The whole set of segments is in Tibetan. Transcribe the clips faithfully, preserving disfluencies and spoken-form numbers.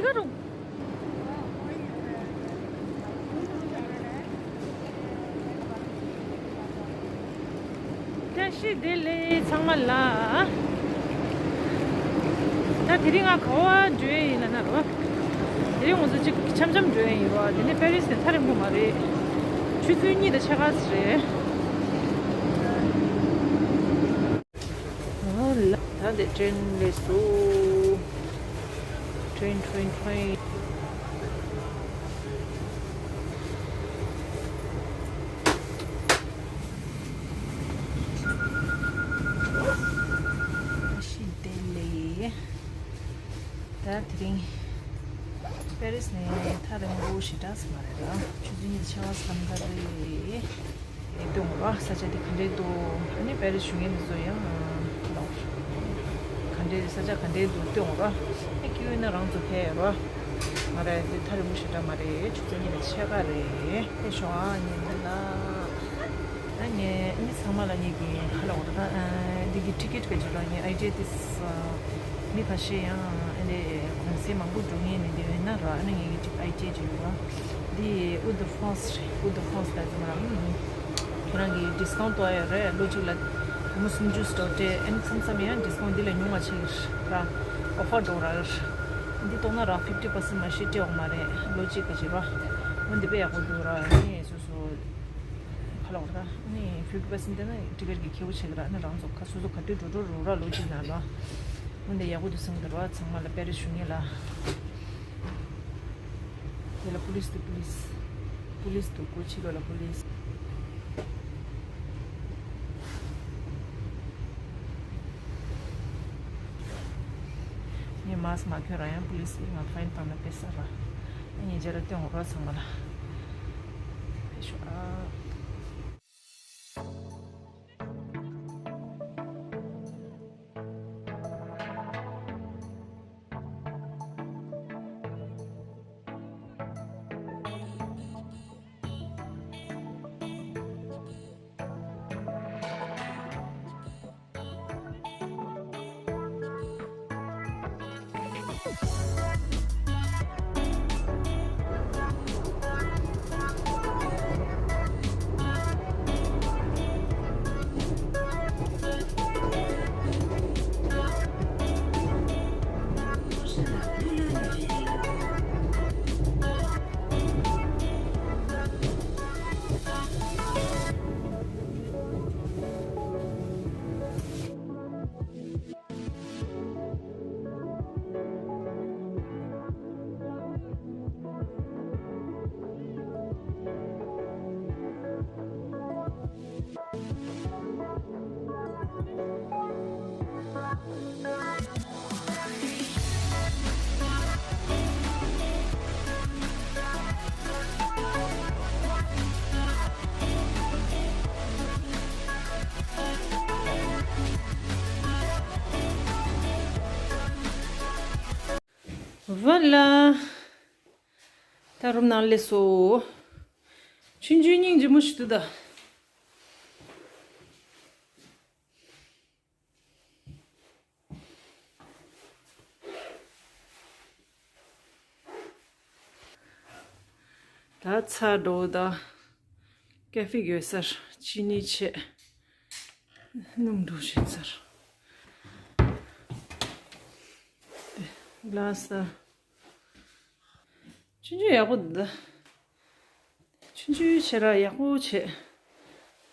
བཀྲ་ཤིས་བདེ་ལེགས་ཚང་མ་ལ། ད་དེ་རིང་ང་ག་བ་འགྲོ་ཡི་ཡིན་ལབ་ན་རོ། དེ་རིང་ང་ཚོ་གཅིག་འཆམ་འཆམ་འགྲོ་ཡི་ཡིན་རོ། དེ་ནས་པེ་རིས་ནས་ཐག་རིང་པོ་མ་རེད། ཆུ་ཚོད་གཉིས་དང་ཕྱེད་ཀ་ཙམ་རེད། ཨ་ལ། ད་འདི་ཀྲེན་སླེབས་སོང་། ཀྲེན་ཀྲེན་ཀྲེན། ཤི་དེ་ལེ། ད་དེ་རིང་པེ་རིས་ནས་ཐག་རིང་པོ་ཞེ་དྲག་ཙམ་མ་རེད་ལ། ཆུ་ཚོད་གཉིས་དང་ཕྱེད་ཀ་ཙམ་ད་རེད། ཨེ་སྟོན་རོགས། ས་ཆ་དེ་ག་འདྲས་འདུག་ཨ་ནི་པེ་རིས་བཞུགས་མཁན་དེ་ཚོ་ཡང་ལོག་ག་འདྲས་ས་ཆ་ག་འདྲས་འདུག་སྟོན་རོགས། ཨེ་སྐྱིད་པོ་ཡིན་ན་རང་ཚོ་ཕེབས་རོགས། མ་རེད་དེ་ཐག་རིང་པོ་ཞེ་དྲག་མ་རེད། ཆུ་ཚོད་གཉིས་དང་ཕྱེད་ཀ་རེད། ཕེབས་ཤོག་ཨ་ཉེ་འདི་ལ། ཨ་ནི་ཨ་ནི་ཚང་མ་ལ་ངེད་ཀྱི་ཁ་ལ་འོ་ད་ཨ་འདི་གི་ཊི་ཀེ་ཊི་ག་ཅིག་ར་ངའི་ཨའི་ཌི་ཡ་དེ་མི་ཁ་ཤས་ཡང་ཨ་ནི་གུང་སེང་མང་པོ་འགྲོ་མཁན་ནི་འདི་ཡོད་ན་ར། ཨ་ནི་ངེད་ཀྱི་ཊི་ཨའི་ཌི་ཡ་ཅིག་ཡོད་ར། འདི་ཨུ་དུ་ཧྥ་རན་སི་རེད། ཨུ་དུ་ཧྥ་རན་སི་ལ་ཚང་མ་ར། ཁྱེད་རང་གི་ཌིས་ཀའུན་ཊི་ཏོག་ཡོད་རེད། ལོ་གཅིག་ལ་སྒོར་མོ་སུམ་ཅུ་སྟོར་ཏེ། ཨ་ནི་མཚམས་མཚམས་ཡང་ཌིས་ཀའུན་ཊི་འདི་ལས་ཉུང་བ་ཆགས་ཀྱི་ར། ཨོ་ཕར་འགྲོ་ར། འདི་གཏོང་ན་ར་ཕིབ་ཊི་པར་སེན་ཊི་མ་གཏོགས་སྤྲད་ཡོང་མ་རེད། ལོ་གཅིག་ག་ཅིག་ར། འོ་འདི་དཔེ་ཡག་པོ་འདུག་ར། ཨ་ནི་སོ་སོ་ཁ་ལོག་ར། ཨ་ནི་ཕིབ་ཊི་པར་སེན་ཊི་དེ་ན་ཊི་ཀེ་ཊི་གི་ཁེ་པོ་ཆགས་ཀྱི་ར། ཨ་ནི་རང་ཚོ་ཁ་སོ་སོ་ག་དུས་འགྲོ་འགྲོ་རུ་ར། ལོ་གཅིག་ནང་ལ། འོ་འདི་ཡག་པོ་འདུག་བསམ་གྱི་ར། ཚང་མ་ལ་པེ་རིས་བཞུགས་མཁན་ལ། དེ་ལ་པུ་ལིས་འདུག་པུ་ལིས། པུ་ལིས་འདུག་སྒོ་ཕྱི་ལོགས་ལ་པུ་ལིས། ངས་མཱ་སི་ཀི་མ་གྱོན་རང་ཡང་པུ་ལིས་ཀྱིས་ང་ཕའིན་བཏང་ན་དཔེ་ས་ར། ཨ་ནི་རྗེས་ལ་སྟོན་འོ་ར་ཚང་མ་ལ། ཕེབས་ཤོག་ཨ། ཝ་ལ། ད་རུམ་ནང་སླེབས་སོང་། ཆུང་ཆུང་སྙིང་རྗེ་མོ་ཞིག་འདུག་ད། ད་ཚར་འགྲོ་ད། ཀ་ཧྥེ་དགོས་སར་ཅི་ནི་ཆེ། སྣུམ་འགྲོ་བཞིན་ཚར། ལ་ས། ཆུང་ཆུང་ཡག་པོ་འདུག་ད། ཆུང་ཆུང་བྱས་ར་ཡག་པོ་བྱས།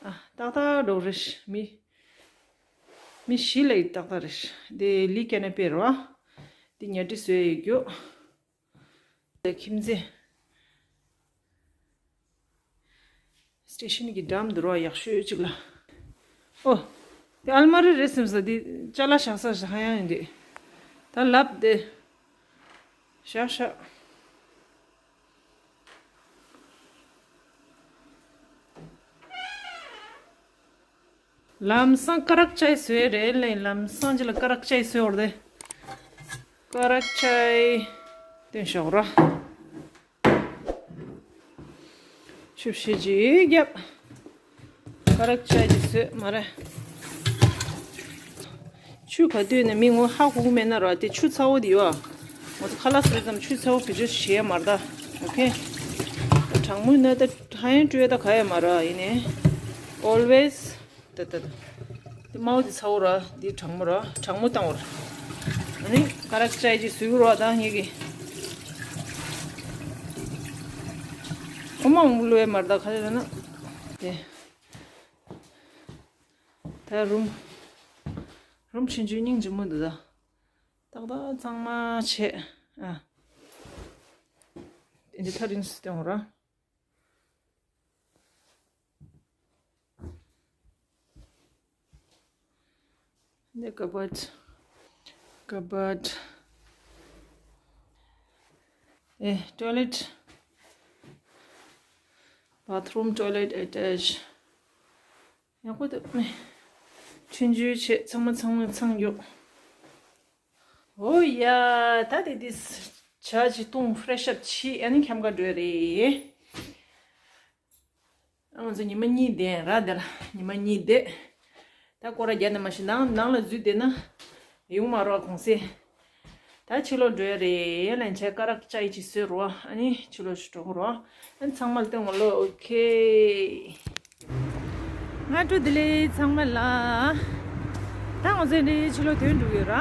ཨ་ཏག་ཏག་འགྲོ་རེད། མི་མི་བཞི་ལ་ཡི་ཏག་ཏག་རེད། དེ་ལི་ཀ་ན་པེ་ར། དེ་ཉལ་ཁྲི་བཟོས་ཡོད་རྒྱུ། དེ་ཁྱིམ་མཚེས། སི་ཊེ་ཤན་གྱི་འགྲམ་དུ་རོ་ཡག་ཤོས་གཅིག་ལ། ཨོ། དེ་ཨལ་མ་རི་རེད་སེམས་ས་དེ་ཅ་ལག་བཞག་ས་ཞིག་ཧ་ཡང་ཡིན་དེ། ད་ལབ་དེ། ཤག་ཤག་ལམ་སང་ཀ་རག་ཅའི་བཟོས་རེད་ལེ། ལམ་སང་ཅི་ལ་ཀ་རག་ཅའི་བཟོས་བར་དེ། ཀ་རག་ཅའི་སྟོན་ཤོག་ར། ཆུ་བཤད་ཅིག་རྒྱབ། ཀ་རག་ཅའི་ཅིག་བཟོས་མ་རེད། ཆུ་ག་དུས་ནས་མི་ངོ་ཧ་གོ་གི་མེད་ན་ར། དེ་ཆུ་ཚ་བོ་དེ་ཡོད། ང་ཚོ་ཁ་ལག་ཟས་ཙམ་ཆུ་ཚ་བོ་བེད་སྤྱོད་བྱེད་ཡ་མ་རེད་ད། ཨོ་ཁེ། གྲང་མོ་ན་ད་ཧ་ཡང་སྤྲོད་ད་ག་ཡ་མ་རེད། ཡིན་ནའི་always ད་ད་ད་དེ་དམར་པོ་དེ་ཚ་བོ་ར། དེ་གྲང་མོ་ར། གྲང་མོ་བཏང་བ་ར། ཨ་ནི་ཀ་རག་ཅའི་ཅིག་བཟོས་རོགས་ད་ངེད་ཀྱི། ཨོ་མ་འོང་བློ་ཡ་མ་རེད་ད། ག་རེ་ལབ་ན་དེ། ད་རུམ། རུམ་ཆུང་ཆུང་སྙིང་རྗེ་མོ་འདུག་ད། ཏག་ཏག་གཙང་མ་བྱས། ཨ། འདི་ཐག་རིང་སུ་སྟོན་ར། འདི་cupboard cupboard ཨེ་toilet bathroom toilet attach ཡག་པོ་འདུག་ཆུང་ཆུང་བྱས་ཚང་མ་ཚང་མ་ཚང་ཡོད། ཨོ་ཡ། ད་དེ་དེ་ཇ་ཅིག་བཏུང་fresh up བྱས་ཨ་ནི་ཁྱམས་ཁ་འགྲོ་ཡ་རེད། ང་ཚོ་ཉི་མ་གཉིས་བསྡད་ར། དེ་ལ་ཉི་མ་གཉིས་བསྡད། ད་སྐོར་ར་རྒྱག་ནས་མ་ཤི་ནང་ནང་ལ་འཛུལ་བསྡད་ན་ཡོང་མ་རོགས་གོང་སེ། ད་ཕྱི་ལོགས་འགྲོ་ཡ་རེད། ལན་ཆ་ཀ་རག་ཅའི་ཅིག་བཟོས་རོགས། ཨ་ནི་ཕྱི་ལོགས་ཤིག་འགྲོ་གི་རོགས། ཨ་ནི་ཚང་མ་ལ་སྟོན་གོ་ལོ། ཨོ་ཁེ། སྔ་དྲོ་བདེ་ལེགས་ཚང་མ་ལ། ད་ང་ཚོ་འདི་ཕྱི་ལོགས་ཐོན་འགྲོ་གི་ར།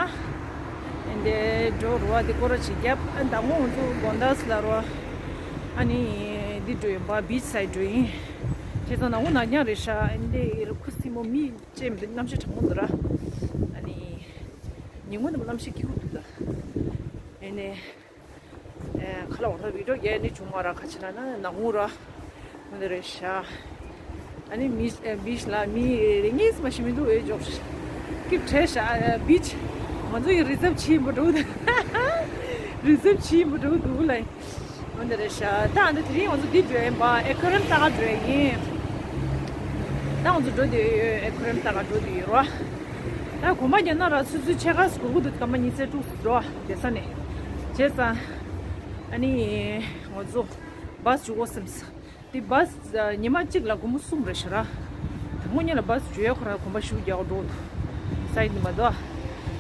འདི་འགྲོ་རོགས། འདི་སྐོར་ར་ཅིག་བརྒྱབ། ཨ་ནི་ད་ངོ་ང་ཚོ་དགོང་དག་ལ་རོ། ཨ་ནི་འདི་འགྲོ་ཡིན་པ་beach side འགྲོ་ཡིན། བྱས་ཙང་ནང་ངོ་ནག་ཉག་རེད་ཤག་འདི་ཁུ་སིམ་པོ་མི་ཅེ་མི་འདུག་གནམ་གཤིས་གྲང་མོ་འདུག་ར། ཨ་ནི་ཉིན་གུང་འདི་གནམ་གཤིས་སྐྱིད་པོ་འདུག་ད། ཨ་ནི་ཨེ་ཁ་ལག་འོང་ཐ་video རྒྱག་ནི་བྱུང་མ་ར། ཁ་ཆེ་ན་ན་ནག་ངུ་ར། འོ་འདི་རེད་ཤག་ཨ་ནི་མི་beach ལ་མི་རེ་གཉིས་མ་ཞིག་མི་འདུག་ཨེ་འཇོག་སྐྱིད་བྲལ་ཤག beach ང་ཚོ་ཡི་reserve བྱེད་པ་འགྲོ་འདུག reserve བྱེད་པ་འགྲོ་འདུག་ལ། འོ་འདི་རེད་ཤག་ད་ཨ་འདི་དེ་རིང་ང་ཚོ་འདི་འགྲོ་ཡིན་པ། aquarium ལྟ་ག་འགྲོ་ཡིན། ད་ང་ཚོ་འགྲོ་འདི་ཡོད། aquarium ལྟ་ག་འགྲོ་འདི་ཡོད་རོ། ད་གོམ་པ་རྒྱག་ན་ར་ཆུ་ཚོད་ཕྱེད་ཀ་ཟིག་འགོར་གི་འདུག་སྐར་མ་ཉི་ཤུ་རྩ་དྲུག་འགྲོ་བསྡད་ས་ནས། བྱས་ཙང་ཨ་ནི་ང་ཚོ་bus འཇུག་དགོས་བསམས། དེ་bus ཉི་མ་གཅིག་ལ་སྒོར་མོ་གསུམ་རེད་ཤག་ར། དང་པོ་ཉིད་ལ་bus འཇུ་ཡ་ཁོ་རང་གོམ་པ་ཞུ་རྒྱག་འགྲོ་འདུག་ས་ཡིན་མ་གཏོགས།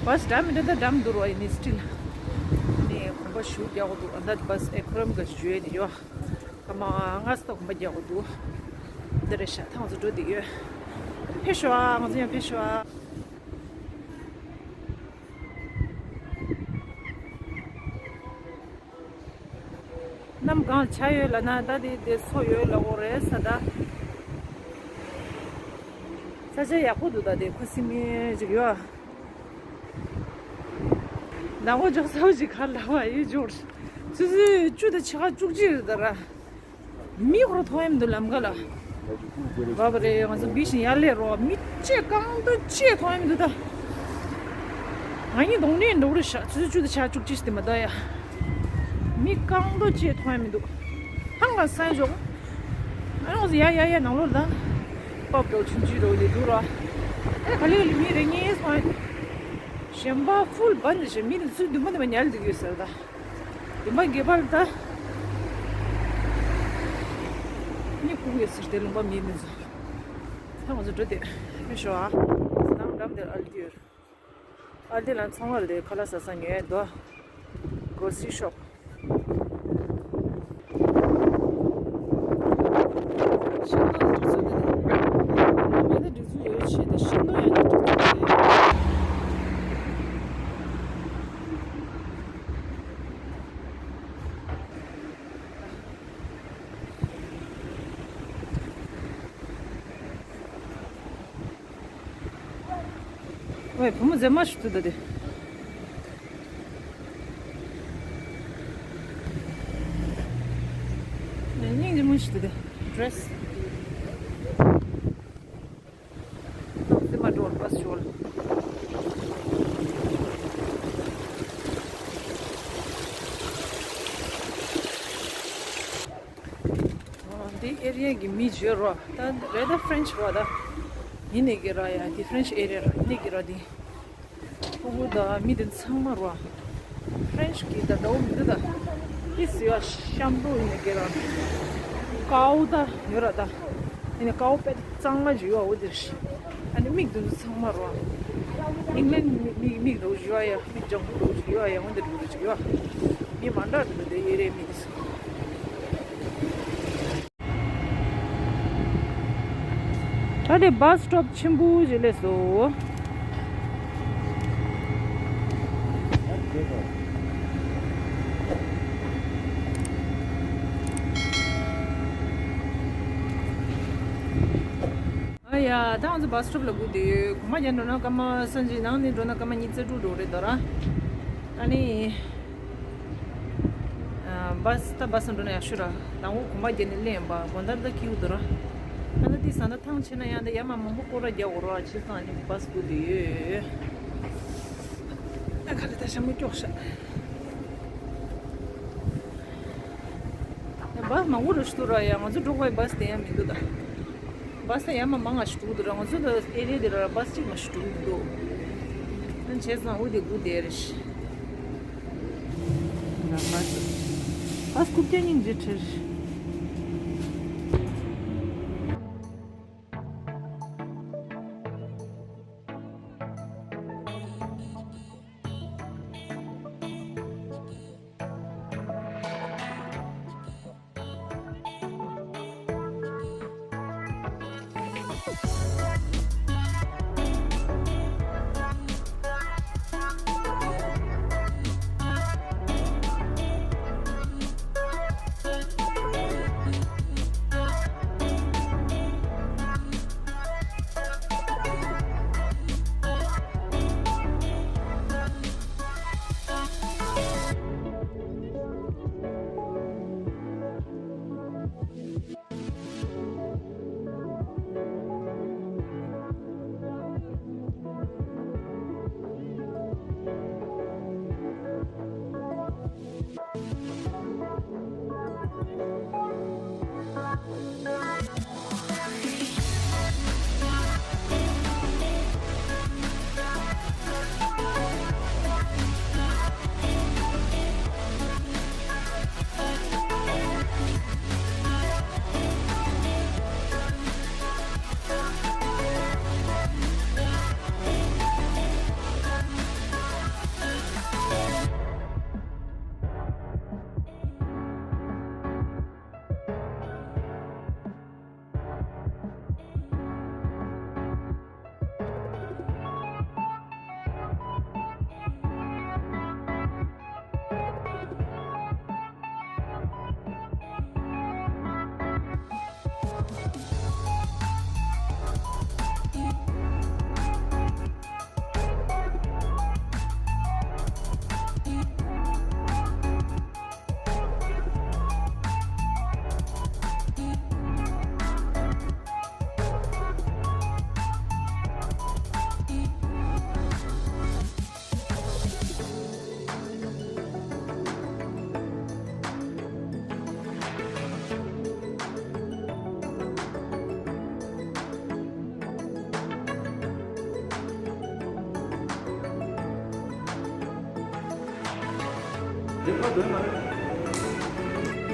bus འགྲམ་མི་འདྲ་ད་འགྲམ་འདུག་རོ། ཡིན་ནི་still ནི་གོམ་པ་ཞུ་རྒྱག་འགྲོ་འདུག་ཨ་ད་bus aquarium ག་འཇུ་ཡ་དེ་ཡོད། སྐར་མ་ལྔ་ཙམ་གོམ་པ་རྒྱག་དགོས་འདུག་འདི་རེད་ཤག་ད་ང་ཚོ་འགྲོ་བསྡད་ཡོད། ཕེབས་ཤོག་ཨ། ང་ཚོ་ཡང་ཕེབས་ཤོག་ཨ། གནམ་གང་ཆ་ཡོད་ལབ་ན་ད་དེ་དེ་སོ་ཡོད་ལབ་དགོས་རེད་ས་ད། ས་ཆ་ཡག་པོ་འདུག་ད་དེ་ཁུ་སིམ་མེ་ཅིག་ཡོད། ནང་ལོགས་འཇོག་ས་བོ་ཞིག་ག་ལ་བ་ཡོད་འཇོག་ཆུ་ཚོད་བཅུ་དང་ཕྱེད་ཀ་བཅུ་གཅིག་རེད་ད་ར། མི་ཁོ་ར་མཐོང་ཡ་མི་འདུག་ལམ་ཁ་ལ། བ་བ་རེད། ང་ཚོ་བི་ཞིང་ཡར་སླེབས་རོགས། མི་ཅེ་རྐང་དུ་ཅེ་མཐོང་ཡ་མི་འདུག་ད། ང་གཉིས་གདོང་ནས་འགྲོ་རེད་ཤག་ཆུ་ཚོད་བཅུ་དང་ཕྱེད་ཀ་བཅུ་གཅིག་དེ་མ་གཏོགས་ཡ། མི་རྐང་དུ་ཅེ་མཐོང་ཡ་མི་འདུག་ཧང་ག་སང་འཇོག་ཨ་ང་ཚོ་ཡ་ཡ་ཡ་ནང་ལོགས་ལ་ད། pub འདྲ་བོ་ཆུང་ཆུང་འདྲ་བོ་དེ་འདུག་ར། ཨེ་ག་ལེ་ག་ལེ་མི་རེ་གཉིས་སོང་། གཞན་པ་full band བྱས། མི་དེ་ཚོ་འདུན་པ་འདི་མ་ཉལ་འདུག་ཡོད་ཟེར་ད། འདུན་པ་སྒེར་པར་ད། གཉིད་ཁུག་ཡོད་ཟེར་དེ་ལུང་པ་མི་མི་ཚོ། ད་ང་ཚོ་འགྲོ་དེ་མི་ཤོག་ཨ། ནང་འགྲམ་དེར་ཨལ་ཏི་ཡོད། ཨ་དེ་ལ་ཚོང་བ་རེད། ཁ་ལག་ཟ་ས་ཉོས་འདུག grocery shop། ཤིང་ཏོག་ལ་འགྲིག་ཚུལ་དེ་རེད། ང་མེད་ན་འགྲིག་ཚུལ་ཡོད་ཆེད་དུ་ཤིང་ཏོག་ཡང་འགྲིག་ཚུལ་དེ་རེད། ཝེ། བུ་མོ་མཛེས་མ་ཞིག་འདུག་ད་དེ། སྙིང་རྗེ་མོ་ཞིག་འདུག་དེ། dress། ཏོག་ཙེ་མ་འགྲོ་བར་བ་ཞོལ། འདི་ཨེ་རི་ཡ་གི་མི་བརྗོད་རོགས། ད་རེད་ད་French རོགས་ད། ཡིན་ནི་གི་ར་ཡ། འདི་French area ར། ཡིན་ནི་གི་ར་འདི། ཕྲུ་གུ་ད་མི་དེ་ཚང་མ་རོགས། French གི་ད་ཟླ་བོ་མི་འདུག་ད། ཨི་སི་ཡ་ཤམ་པོ་ཡིན་ནི་གི་ར། ཀའོ་ད་ཡོད་ར་ད། ཡིན་ནི་ཀའོ་པད་གཙང་མ་ཅིག་ཡོད་འོ་དེ་རེད། ཨ་ མིག་འདི་ཚོ་ཚང་མ་རོ། ཨིང་ལན་མིག་མིག་མིག་རོ་བཞི་བ་ཡ། མིག་ལྗང་ཁུ་རོ་བཞི་བ་ཡ། འོན་ཏེ་རོ་བཞི་བ། མི་མ་འདྲ་འདུག་དེ་ཨེ་རེད་མི་འདི་ཚོ། ད་དེ་བཱས་སི་ཊོབ་ཆེན་པོ་ཞིག་སླེབས་སོང་། ཨ་ཡ། ད་ང་ཚོ་བཱས་སི་ཊོབ་ལ་སྒུག་བསྡད་ཡོད། གོང་མ་རྒྱབ་འགྲོ་ན་སྐར་མ་སང་ཉིན། ནང་ནས་འགྲོ་ན་སྐར་མ་ཉི་ཤུ་རྩ་དྲུག་འགྲོ་རེད་དོ་ར། ཨ་ནི། ཨ། བཱས་ད་བཱས་འགྲོ་ན་ཡག་ཤོས་ར། དང་པོ་གོམ་པ་བརྒྱབ་ནས་སླེབས་ཡིན་པ། དགོང་དག་ད་འཁྱེར་འདུག་ར། ད་ལྟ་དེ་བཟའ་ཟླ་ཐང་ཆད་ན་ཡང་ད་ཡར་མར་མང་པོ་སྐོར་ར་རྒྱག་དགོས་ར། བྱས་ཙང་ནི་བཱས་སྒུག་བསྡད་ཡོད། ད་ག་རེ་ད་ཞྭ་མོ་སྐྱོག་ཤག་བཱས་མང་པོ་ར་ཞིག་འདུག་ར། ཡ། ང་ཚོ་འགྲོ་དགོས་པའི་བཱས་དེ་ཡང་མི་འདུག་ད། བཱས་ཡར་མར་མང་ང་ཞིག་འགྲོ་གི་འདུག་ར། ང་ཚོ་ལ་ཨེ་རི་ཡ་དེ་ར་བཱས་གཅིག་མ་ཞིག་འགྲོ་གི་འདུག་ཨ་ནི་བྱས་ཙང་འོ་དེ་སྒུག་བསྡད་རེད། ང་བཱས། བཱས་རྐུབ་བཀྱག་སྙིང་རྗེ་ཁྲིད།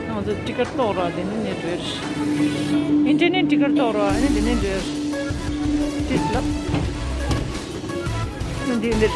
ང་ཚོ་ཊི་ཀེཊ་གཏོང་ར་དེ་ནས་ནས་འགྲོ་ཡ་རེད། ཨིན་ཊར་ནེཊ་ཊི་ཀེཊ་གཏོང་ར་ཨ་ནི་དེ་ནས་འགྲོ་ཡ་རེད། ཊི་ཀེཊ་ལབ། འདི་འདིར།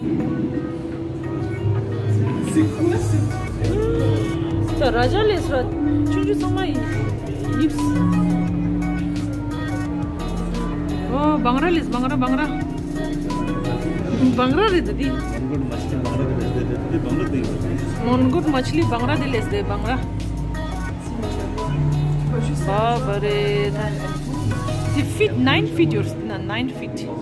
ད་ར་ཇ་ལས་སུ་ར་ཆུང་ཆུང་ཚང་མ་ཡིན་ཡིབས། ཨོ་བང་ར་ལས་བང་ར་བང་ར། བང་ར་རེད་ད་དེ། མོན་གྷོ་མཆི་ལི་བང་ར་དེ་ལས་དེ་བང་ར། བ་བ་རེད་ད། དེ་ཕིཊ་ནའིན་ཕིཊ་ཡོད་རེད་ན་ནའིན་ཕིཊ།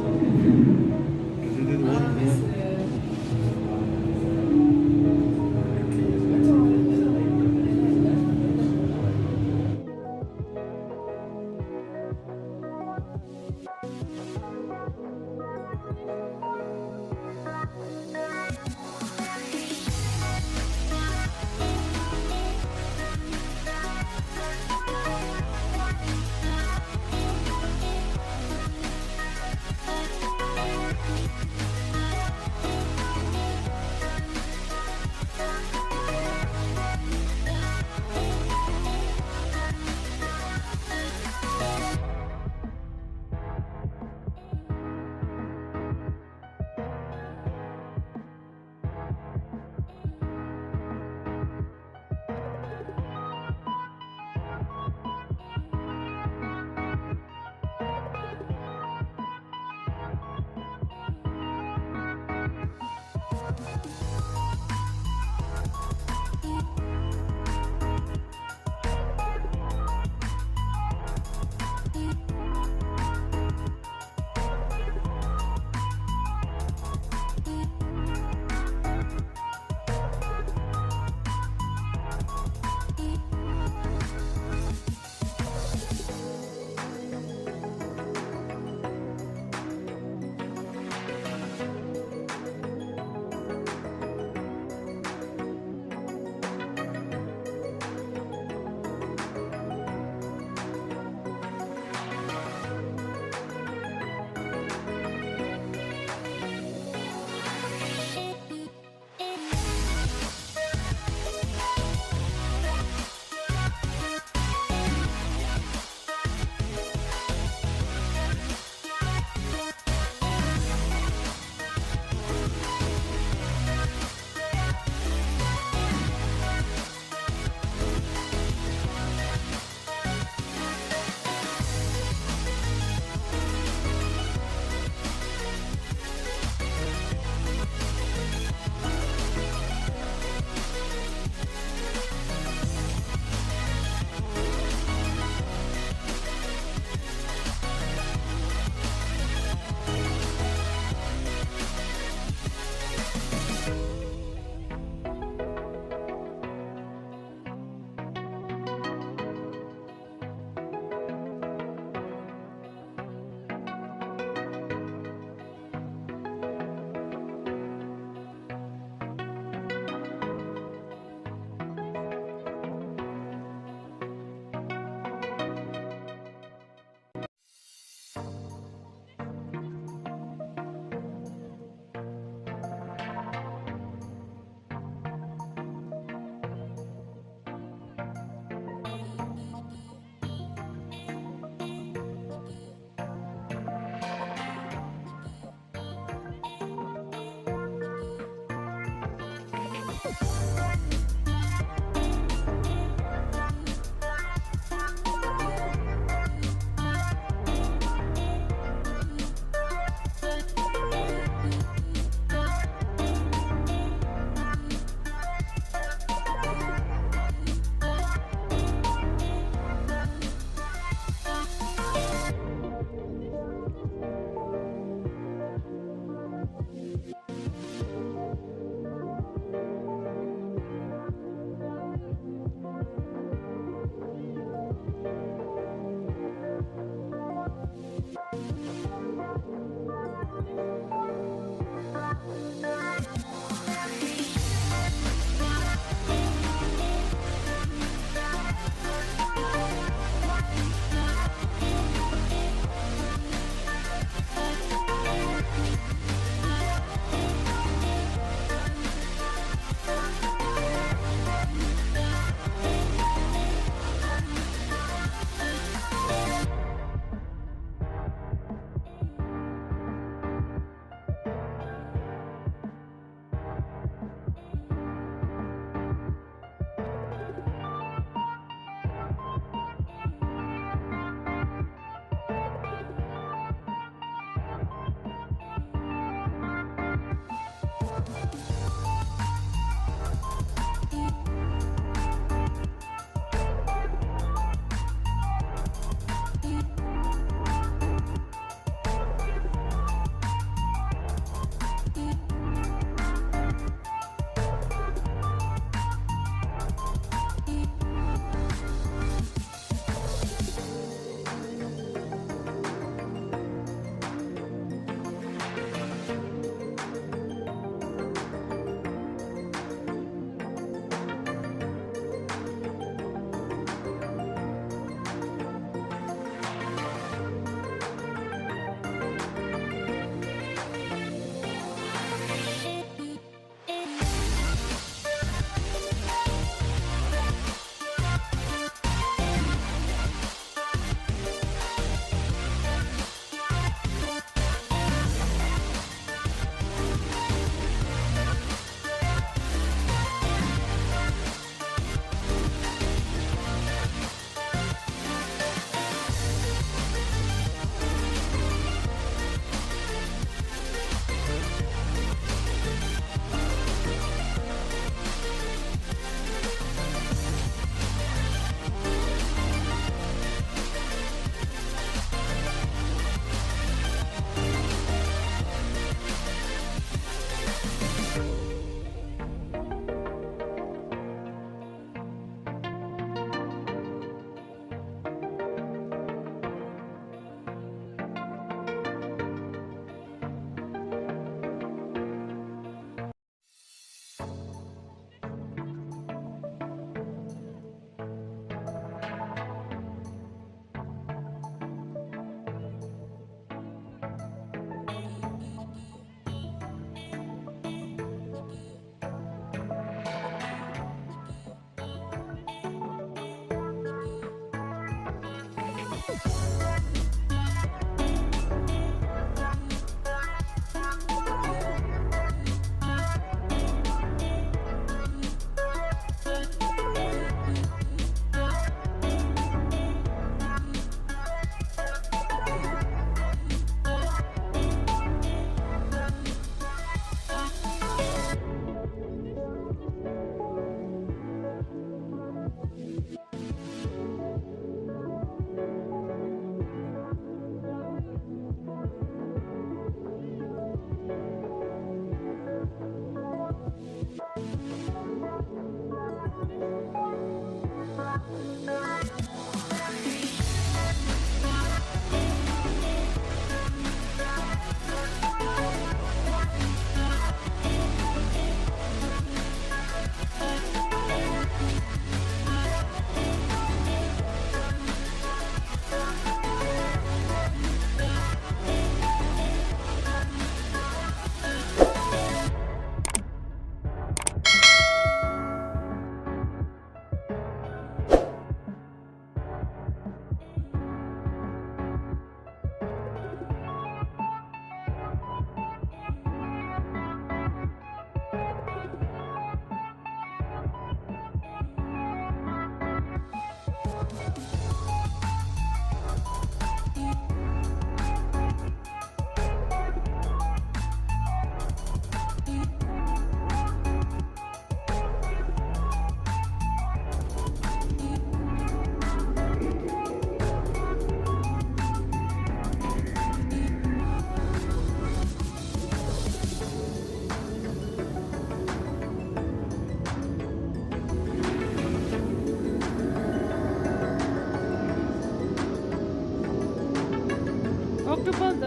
ཤུ་པ་ད་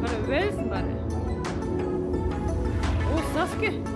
ག་རེ་ཝེལ་སི་མ་རེད། ཨོ་ས་སི་ཀེ།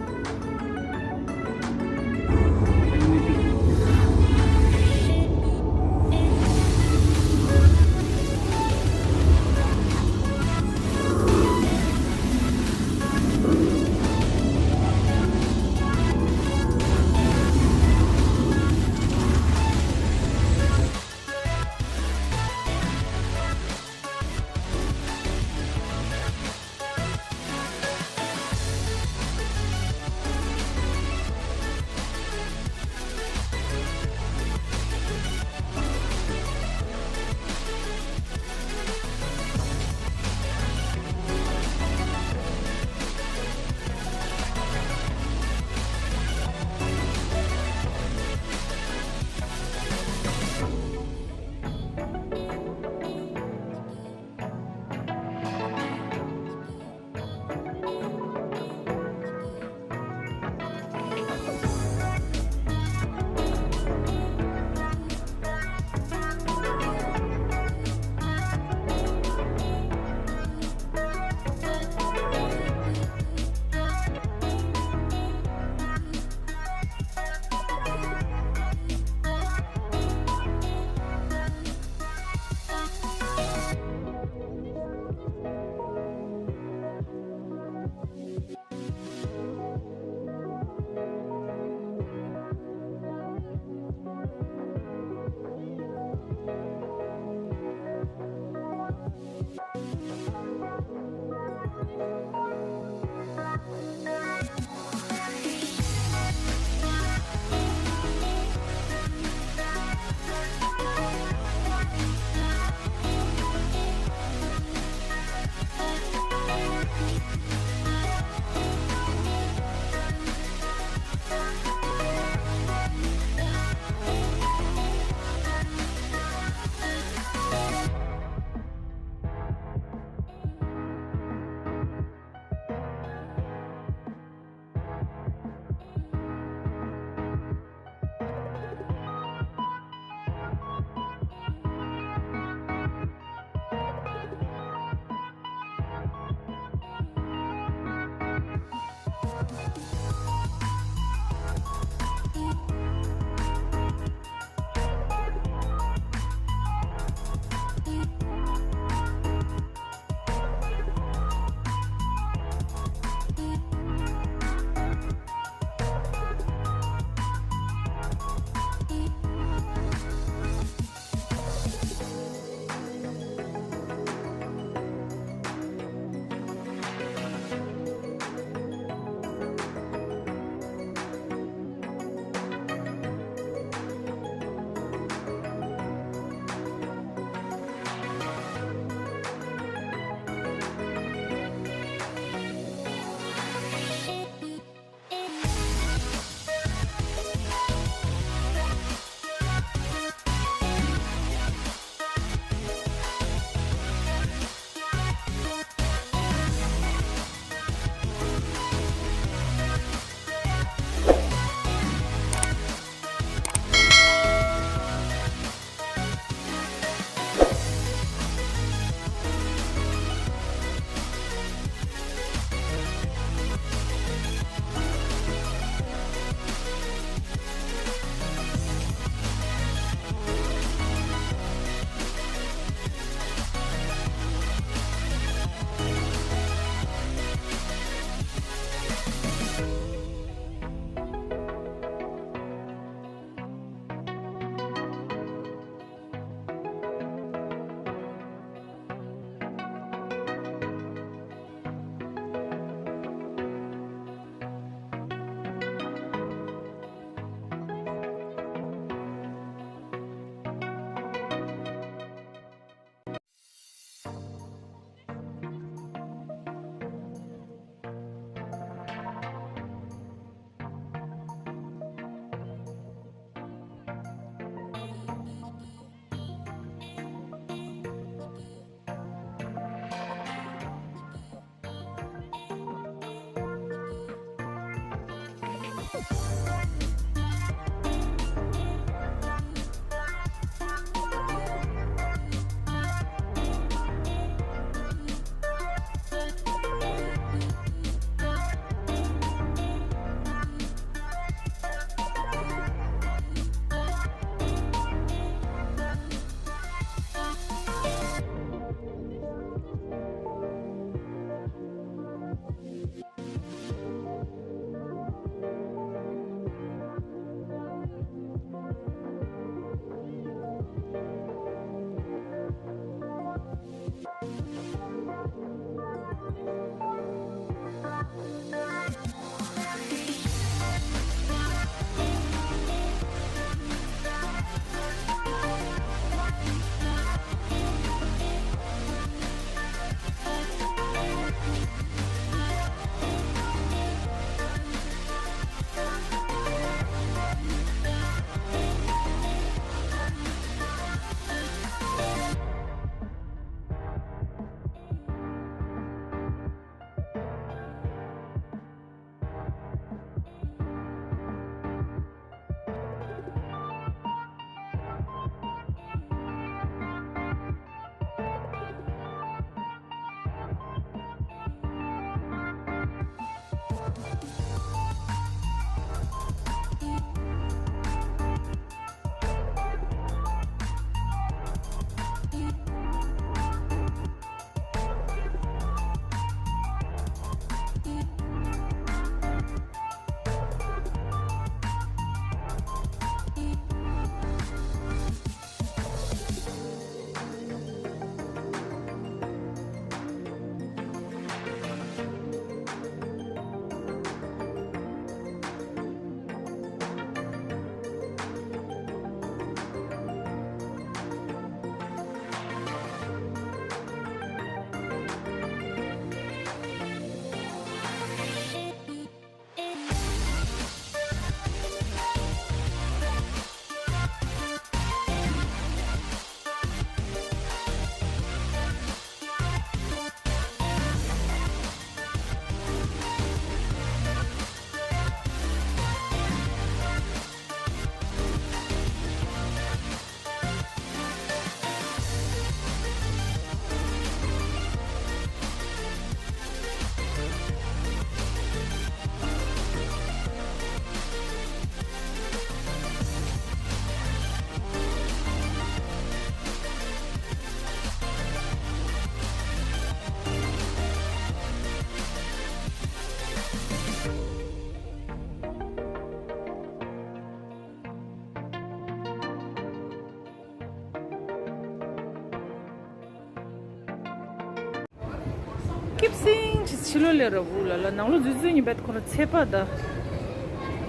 སྐྱིད་སིང་ཅིག་ཕྱི་ལོགས་ལས་ར་བུ་ལ་ལ་ནང་ལོགས་འཛུལ་འཛུལ་ཉིན་པད་ཁོ་ར་ཚད་པ་ད།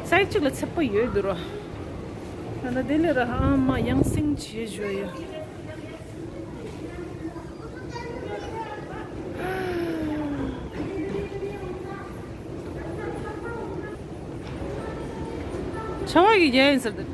སའི་ཌི་གཅིག་ལ་ཚད་པ་ཡོད་འདུག་ར། ད་ད་དེ་ལས་ར་ཨ་མ་ཡང་སིང་བྱེད་བཞོ་ཡོད། ཆ་བ་གི་རྒྱ་ཡིན་ཟེར་ཏེ།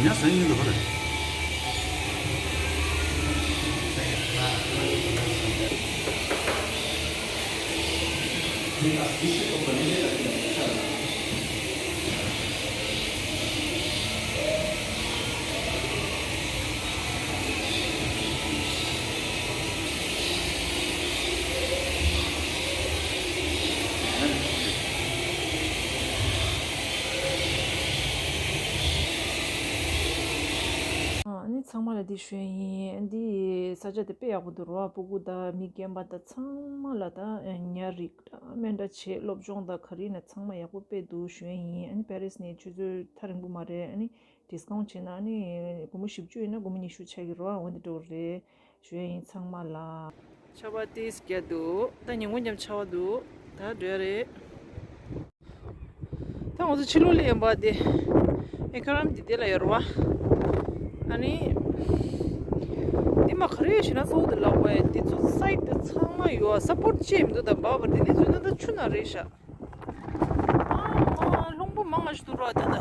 ཉ་ཟ་ཡིན་ལ་ཧོ་རེ། ཨ་ནི་ཚང་མ་ལ་འདི་ཞུ་ཡ་ཡིན། འདི་ས་ཆ་དེ་དཔེ་ཡག་པོ་འདུག་ར། སྤུ་གུ་དང་མི་རྒན་པ་དང་ཚང་མ་ལ་ད་ཉ་རིགས་འདྲ་མི་འདྲ་བྱེད། སློབ་སྦྱོང་དང་ག་རེ་ཡིན་ན་ཚང་མ་ཡག་པོ་དཔེ་འདུག་ཞུ་ཡ་ཡིན། ཨ་ནི་པེ་རིས་ནས་ཆུ་ཚོད་ཐག་རིང་པོ་མ་རེད། ཨ་ནི་ཌིས་ཀའུན་ཊི་བྱས་ན་ཨ་ནི་སྒོར་མོ་བཞི་བཅུ་ཡིན་ན་སྒོར་མོ་ཉི་ཤུ་ཆགས་ཀྱི་རེད་པ། འོ་འདི་འདྲ་པོ་རེད། ཞུ་ཡ་ཡིན་ཚང་མ་ལ། ཆར་པ་ཏོག་ཙམ་རྒྱག་འདུག་ད་ཉིན་གུང་མཚམས་ཆར་པ་འདུག་ད་འགྲོ་ཡ་རེད། ད་ང་ཚོ་ཕྱི་ལོགས་ལ་ཡོད་པ་དེ་ཨེ་ཁུ་རམ་དེ་དེ་ལ་ཡོད་རེད་པ། ཨ་ནི་འདི་མ་ག་རེ་ཞེ་ན་གཙོ་བོ་དེ་ལག་པ་ཡ་དེ་ཚོ་སའི་ཌི་དེ་ཚང་མ་ཡོད་ཨ། སཔོར་ཊི་ཅི་མི་འདུག་ད་བར་བར་དེ་ནས་འཛུལ་ན་ད་ཆུ་ནང་རེད་ཤག་ཨ་མ་རླུང་བུ་མང་ང་ཞིག་འདུག་ར། ད་ད་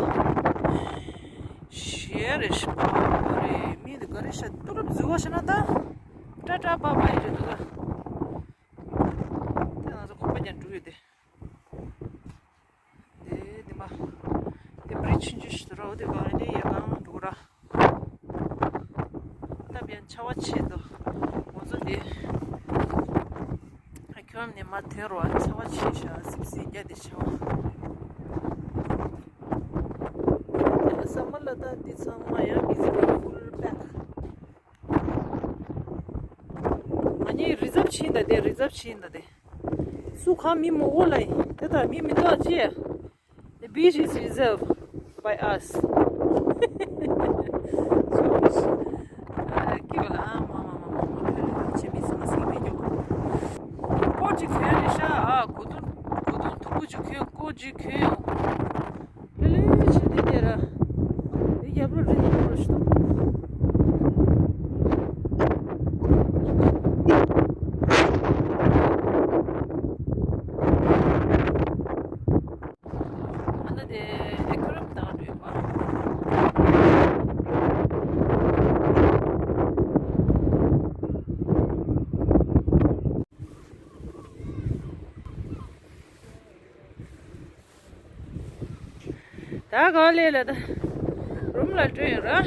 ཞེ་རེ་ཞིག་པ་རེད། མི་དེ་ག་རེ་ཤ་ཏུ་རབ་འཛུལ་བ་ཤ་ན་ད་ཀྲ་ཀྲ་པ་པ་ཡི་རེད་འདུག་ད། དེ་ང་ཚོ་ཁོག་པ་ཀྱང་འགྲོ་ཡོད་དེ། དེ་དེ་མ་དེ་བྷི་རི་ཇི་ཆུང་ཆུང་ཞིག་འདུག་ར། འོ་དེ་བ་རེད་ཡ་གང་འགྲོ་ར། སྟབས་ཡང་ཆར་པ་ཆེ་འདུག་ང་ཚོ་དེ་ཁྱོད་ནས་མ་ཐོན་རོགས། ཆར་པ་ཆེ་ཤག་སིབ་སིབ་རྒྱག་དེ་ཆར་པ། ས་མ་ལ་ད་འདི་ཚང་མ་ཡང་མི་ཟེར་བ་ཕུལ་པེག་ང་གཉིས་རི་ཛབ་ཕྱིན་ད་དེ་རི་ཛབ་ཕྱིན་ད་དེ། སུ་གང་མི་མོ་འོ་ལ་ཡིན་དེ་ད་མི་མི་འདུག་ཅི། The beach is reserved by us. ཀི་བ་ལ་ཨ་མ་མ་མ་མ་མ་ཁ་ལ་ཆེ་མི་སི་མ་སི་མི་ཉོ། ཀོ་ཅི་ཁྱོད་རེ་ཤ་ཨ་གོ་དུང་གོ་དུང་ཐུག་པོ་ཅི་ཁྱོད་ཀོ་ཅི་ཁྱོད། ལེ་ལེ་ཆེ་དེ་དེ་ར། དེ་རྒྱབ་ལོ་རི་ནི་ཁོ་ར་ཤི་ཏོ། ཨ་ན་དེ་ཨེ་ཁུ་རམ་དང་འདྲ་ཡོད་པ། ད་ག་ལེ་ལ་ད་རུམ་ལ་འགྲོ་ཡོད་ར།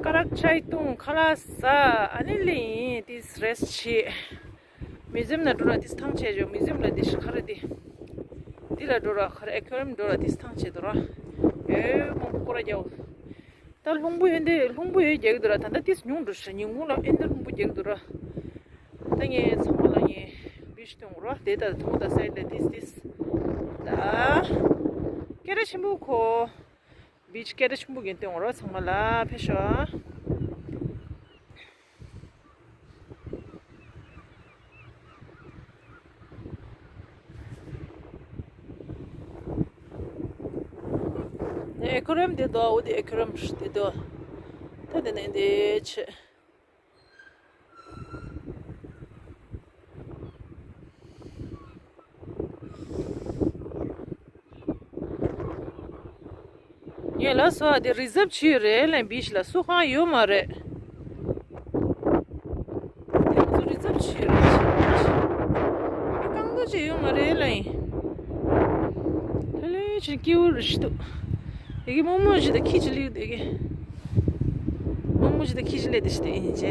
ཀ་རག་ཆའི་བཏུང་ཁ་ལག་ཟ། ཨ་ནི་ལེ་ཡིན་ཏིས་རེ་སི་ཊི་བྱེད། མིའུ་ཛི་ཡམ་ན་འགྲོ་ར་ཏིས་ཐང་ཆད་ཅོ། མིའུ་ཛི་ཡམ་ལ་ཏིས་ཁ་ར་ཏི་འདི་ལ་འགྲོ་ར་ཁ་ར་ཨེ་ཁུ་རམ་འགྲོ་ར་ཏིས་ཐང་ཆད་དོ་ར། ཨེ་མང་པོ་སྐོར་ར་རྒྱག་ད་རླུང་བུ་ཨེ་འདི་རླུང་བུ་ཨེ་རྒྱག་གི་འདུག་ར། ད་ལྟ་ཏིས་ཉུང་འགྲོ་ཤག་ཉིན་གུང་ལ་ཨེ་འདི་རླུང་བུ་རྒྱག་གི་འདུག་ར། ད་ངས་ཚང་མ་ལ་ངས་བི་ཆི་སྟོན་དགོས་ར། དེ་ལྟར་ཐུག་ད་སའིཌ་ལ་ཏིས་ཏིས། ད་སྐད་གྲགས་ཆེན་པོ་ཁོ། བི་ཆི་སྐད་གྲགས་ཆེན་པོ་གི་སྟོན་དགོས་ར། ཚང་མ་ལ་ཕེབས་ཤོག་ཨ། ཨེ་ཁུ་རམ་དེ་དོ། འོ་དེ་ཨེ་ཁུ་རམ་དེ་དོ། ད་དེ་ནས་འདི་ཆེ། ངས་ལབ་སོང་། དེ་རི་ཛབ་བྱས་ཡོད་རེད་ལབ། བི་ཆི་ལ་སུ་གང་ཡོད་མ་རེད། དེ་ང་ཚོ་རི་ཛབ་བྱས་ཡོད་རེད། རྐང་རྡོ་ཅིག་ཡོད་མ་རེད་ལབ་ཡིན། ལྷོད་ལྷོད་བྱས་སྐྱིད་པོ་རེད་ཤི་འདུག་དེ་གི་རྨོ་མོ་ཞིག་དང་ཁྱི་ཅིག་སླེབས་དེ་གི། རྨོ་མོ་ཞིག་དང་ཁྱི་ཅིག་སླེབས་དེ་ཤི་དེ་ཡིན་ཅེ།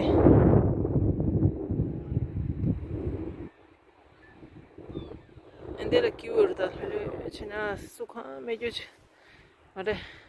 ཨ་འདི་ལ་སྐྱིད་པོ་རེད། ད་ལྷོད་ལྷོད་བྱས་ན་སུ་གང་མེད་རྒྱུ་ཅིག་མ་རེད།